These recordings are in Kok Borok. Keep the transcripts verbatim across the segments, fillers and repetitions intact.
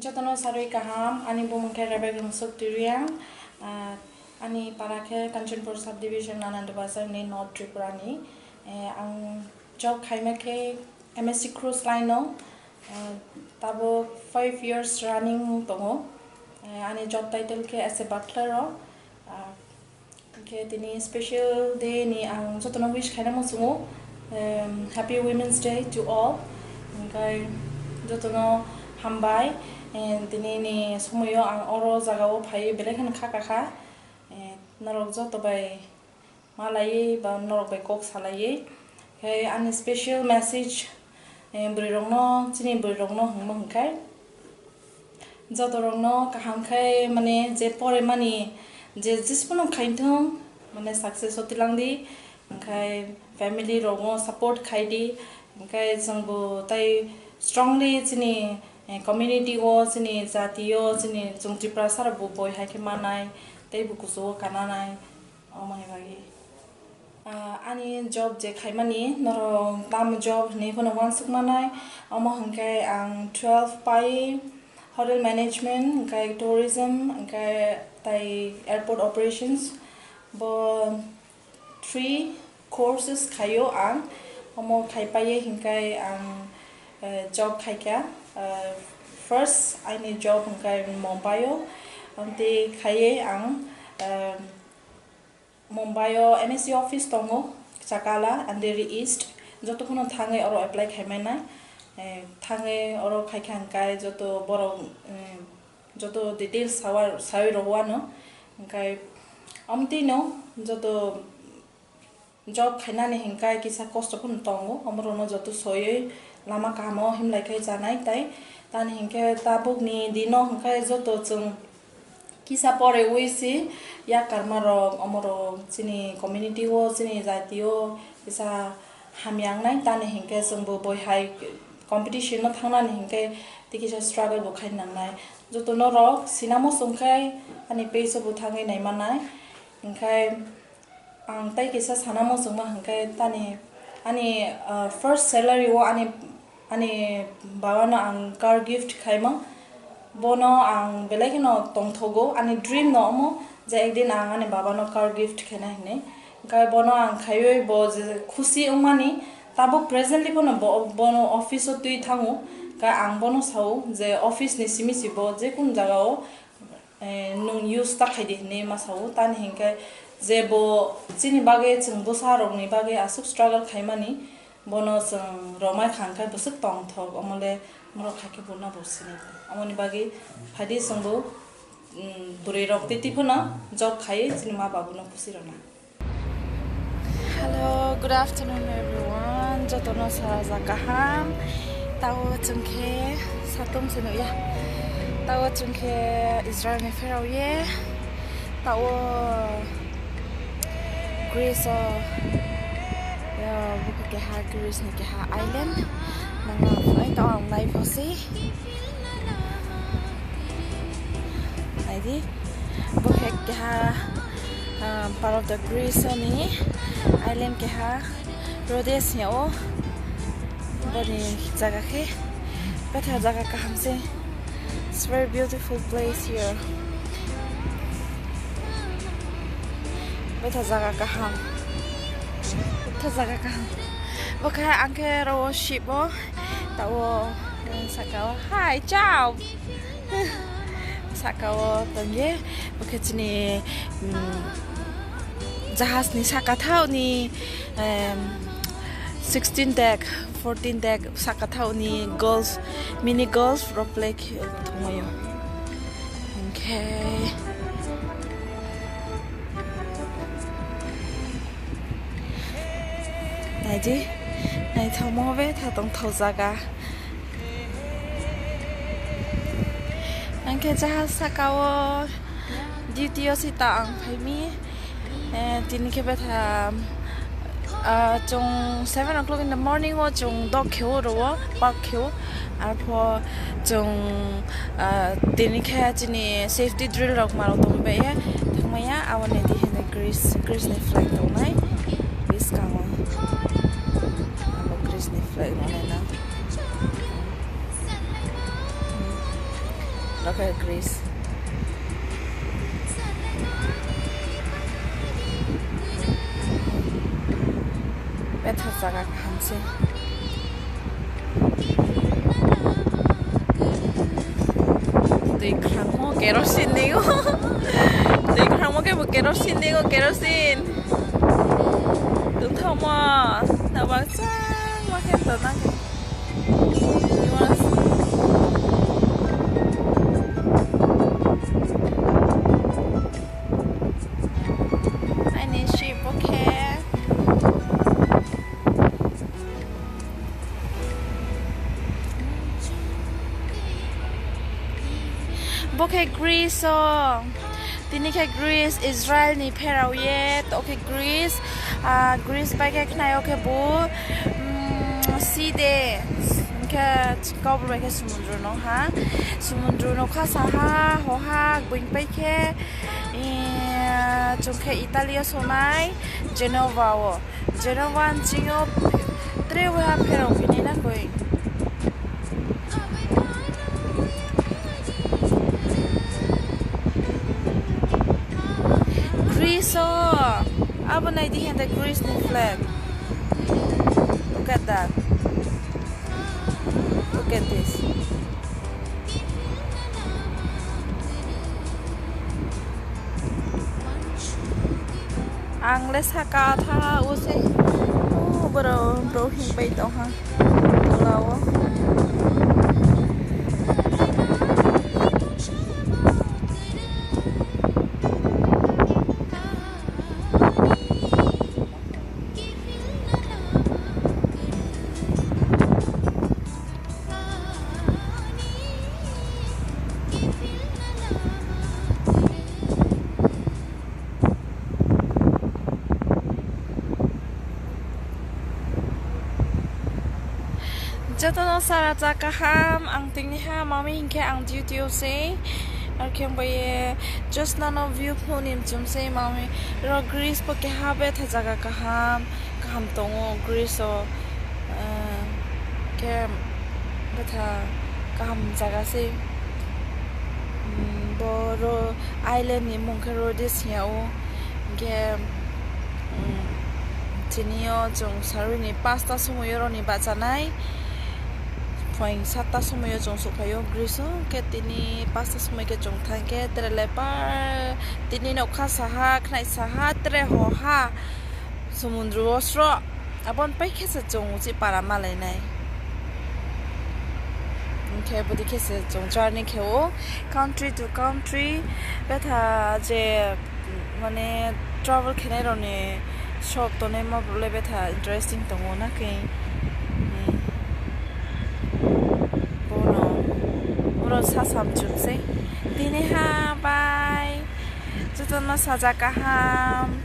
Jotono sarwi kaham, ani bumung khe Rebek Rungsuk Tiriang, ah, ani para khe Kanchanpur subdivision, Anand Bazar ni, North Tripura ni. Eh, ang job khaima khe M S C Cruise Line o, eh, tabuk five years running tongo. Eh, ani job title khe as a butler o. Ah, Hwnkhe tini special day ni ang jotono wish khaina muchungo, em, Happy Women's Day to all. Hwnkhe jotono hambai, em, tini ni somoyo ang oro jaga o phaiwi belai kheno kha kakha, em, norok joto bai malaiwi ba norok bai kok salaiwi. Khe ani special message, eh, bwrwi rokno, chini bwrwi rokno hwnma hwnkhe, joto rokno kaham khai, mane, je pore mani, je jispono khai thung, mane, success o tilang di, hwnkhe family rokno support khai di, hwnkhe chwngbo tai strongly chini, eh, community o, chini jati o, chini chwng Tiprasa rokbo boi hai khe manai, tei bo kuchugo kananai. Omoni bagwi, ah, ani job je khaimani norok tamo job hinwi phano uansuk manai, omo hwnkhe ang twelve pai hotel management, hwnkhe tourism, hwnkhe tai airport operations, bo three courses khaio ang, omo khai paiye hwnkhe ang, eh, job khaikha, eh, first aini job hwnkhe Mumbai o, amtwi khaiye ang, eh, Mumbai o M S C office tongo, Chakala, Andheri East. Joto phano thangwi oro apply khai manai. Eh, thangwi oro khai kha hwnkhe joto borok, eh, joto details sawa-, sawi rw ano. Hwnkhe amtwino joto job khainani hwnkhe kisa kosto phano tongo. Omorokno joto soiwi lama kahamo himlai khai chanai tai. Tani hwnkhe tabukni dino hwnkhe joto chwng kisa pore ui si yak karma rok, omorok chini community o, chini jati o kisa hamya wngnai. Tani hwnkhe chwngbo boi hai competition o thangnani hwnkhe tei kisa struggle bo khai nangnai. Joto norok sinamo chwng khai ani page o bo thangwi nai manai. Hwnkhe ang tei kisa sana muchungma hwnkhe tani ani, ah, first salary o ani, ani babano ang car gift khaima. Bono ang belai kheno tongthogo, ani dream no omo je ekdin ang ani babano car gift khaina hinwi. Hwnkhe bono ang khaiwi bo je khusi wngmani, tabuk presently phano bo, bono office o twi thango. Hwnkhe ang bono sao je office ni simi si bo jekunu jaga o eh, nwng use ta khai di hinwi ma sao. Tani hwnkhe je bo chini bagwi, chwng bwsa rokni bagwi aswk struggle khaimani, bono chwng romai kha hwnkhe bwswk tongthok, omole norok hai khe bono bo sinai. Omoni bagwi phaidi chwngbo, mm, bwrwi rok tei twi phano job khai chini ma babuno khusi rwna. Hello, good afternoon everyone. Jotono sara ja kaham. Tao chwng khe satung se nukya. Tao chwng khe Israel ni pherao ye. Tao Greece o, ya, buka keha Greece ni keha island. Nang nang phai tao ang live hosi. Naidi, bo khe keha, ah, part of the Greece ni island keha Rhodes hingyo. Boni jaga khe bethar jaga kaham se. It's very beautiful place here. Bethar jaga kaham. Bethar jaga kaham. Bo khe ang khe oro ship o. Tao, eh, saka o. Hi, ciao. Saka o tongye. Bo khe chini, mm, jahaj ni saka thao ni, em, sixteen deck, fourteen deck saka thao ni golf, mini golf rok play khe thwngmaio. Hwnkhe. Naidi, naithokma betha tongthok jaga. Ang khe jahaj saka o duty o sita ang phaimi. Eh, tini khe betha, ah, chwng seven o'clock in the morning o chwng dok khe o rwo, park khe o. Arpho chwng, ah, tini khe chini safety drill rok ma rok tongwi bai ya, thangmaya, aboni di hinwi Greece, Greece ni flag tongnai, bwskango. Abo Greece ni flag rok naina. Oke, Greece. Betha jaga kaham se. Twi khangmo kerosene ningo. Twi khangmo kebo kerosene ningo, kerosene. Tungthokmo tabang chang ma khe to nang. Ani si bokhe. Bokhe Greece o. Tini khe Greece, Israel ni pherao ye, to khe Greece, ah, Greece bai khe khnai o khe bo, mm, sea de, khe kobor bai khe sumundru no ha, sumundru no kha saha, hoha, buing pai khe, eh, chwng khe Italy o sonai, Genova o, Genova nching o, tre wa pherao phini na koi. Greece o, abo nai di hende Greece ni flag. Look at that. Look at this. Ang le saka tha o se. O boro bro hing bai tong ha. Tola o. Jotono sara cha kaham, ang tini ha mami hinkhe ang duty o se, arkhe bai just nano view phone ni mchum se mami ro Greece bo keha betha jaga kaham. Kaham tongo Greece o, eh, khe betha kaham jaga se. Mm, bo ro island ni mung khe Rhodes hiya o. Hinkhe, mm, tini o chwng sarwi ni pasta somoi o roni bachanai. Phoing satta somoi o chwng sokphai o Greece o. Hinkhe tini pasta somoi khe chwng thang khe tere le par tini nokha saha khnai saha tere hoha. Sumundru o sro, aboni pai khe se chwng uchi para malainai. Hinkhe bwdwi khe se chwng journey khe o country to country, betha je mane travel khenai rokni shop tonwi ma le betha interesting tongo na khe. Bono, bono sa samchuk se. Tini ha bye. Jotono saja kaham.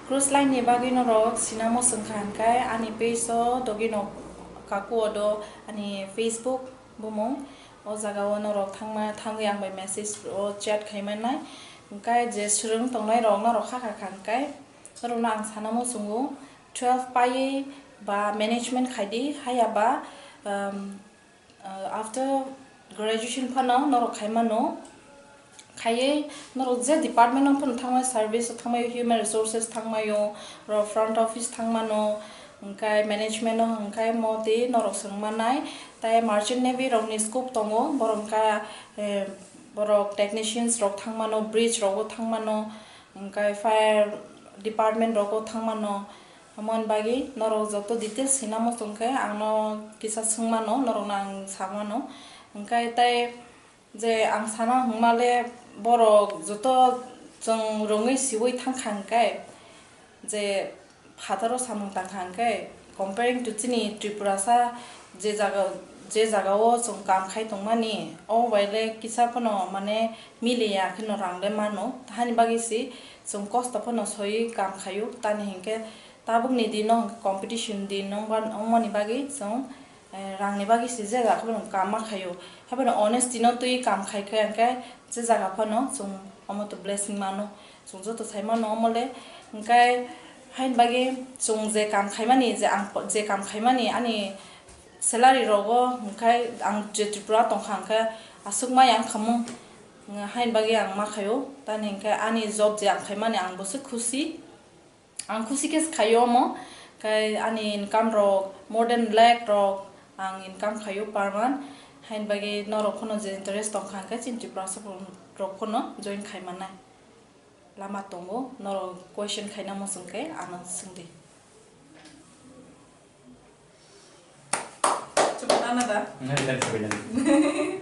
Cruise line ni bagwi norok sinamo swngkha hinkhe ani page o dogino kaku o do ani Facebook bumung. O jaga o norok thangma, thangwi ang bai message o chat khai mannai. Hinkhe je swrwng tongnai rok norok kha kha kha hinkhe norokno ang sanamo chwngo twelve paiwi ba management khai di, haiya ba, um, Uh, after graduation phano norok khai mano, khaiwi norok je department o phano thangmai, service o thangmai, human resources thangmai o, ro front office thangmano, hwnkhe management o hwnkhe modi norok swng mannai, tai merchant navy rokni scope tongo, borok hwnkhe, eh, borok technicians rok thangmano, bridge rogo thangmano, hwnkhe fire department rogo thangmano. Amoni bagwi norok joto details hwina muchung khe ang no kisa swng mano, norok no ang sa mano. Hwnkhe tai je ang sana hwngma le borok joto chwng rwngwi siwi thang kha hwnkhe je phataro samung tang kha hwnkhe comparing to chini Tripurasa je jaga, je jaga o chwng kam khai tong mani o bai le kisa phano mane miliya kheno rang le mano. Hani bagwi se chwng kosto phano soiwi kam khaio, tani hwnkhe tabukni dino hwnkhe competition din wngba-, wngmani bagwi chwng, eh, rangni bagwi se je jaga phano kam ma khaio. Haphano honesty no twi kam khai khe hwnkhe je jaga phano chwng omo to blessing mano. Chwng joto sai mano omo le. Hwnkhe haini bagwi chwng je kam khaimani, je ang je kam khaimani ani Salary rogo hwnkhe ang je Tripura tongkha hwnkhe aswk ma yang khamung, hain bagwi ang ma khaio. Tani hwnkhe ani job je ang khaimani ang bwswk khusi. Ang khusi khe khaio omo, khe ani income rok more than lakh rok ang income khaio per month. Hain bagwi norok phano je interest tongkha hwnkhe chini Tripura rok phano join khai mannai. Lama tongo, norok question khaina muchung khe ano swngdi. Chukmana da? Nai, nai, nai.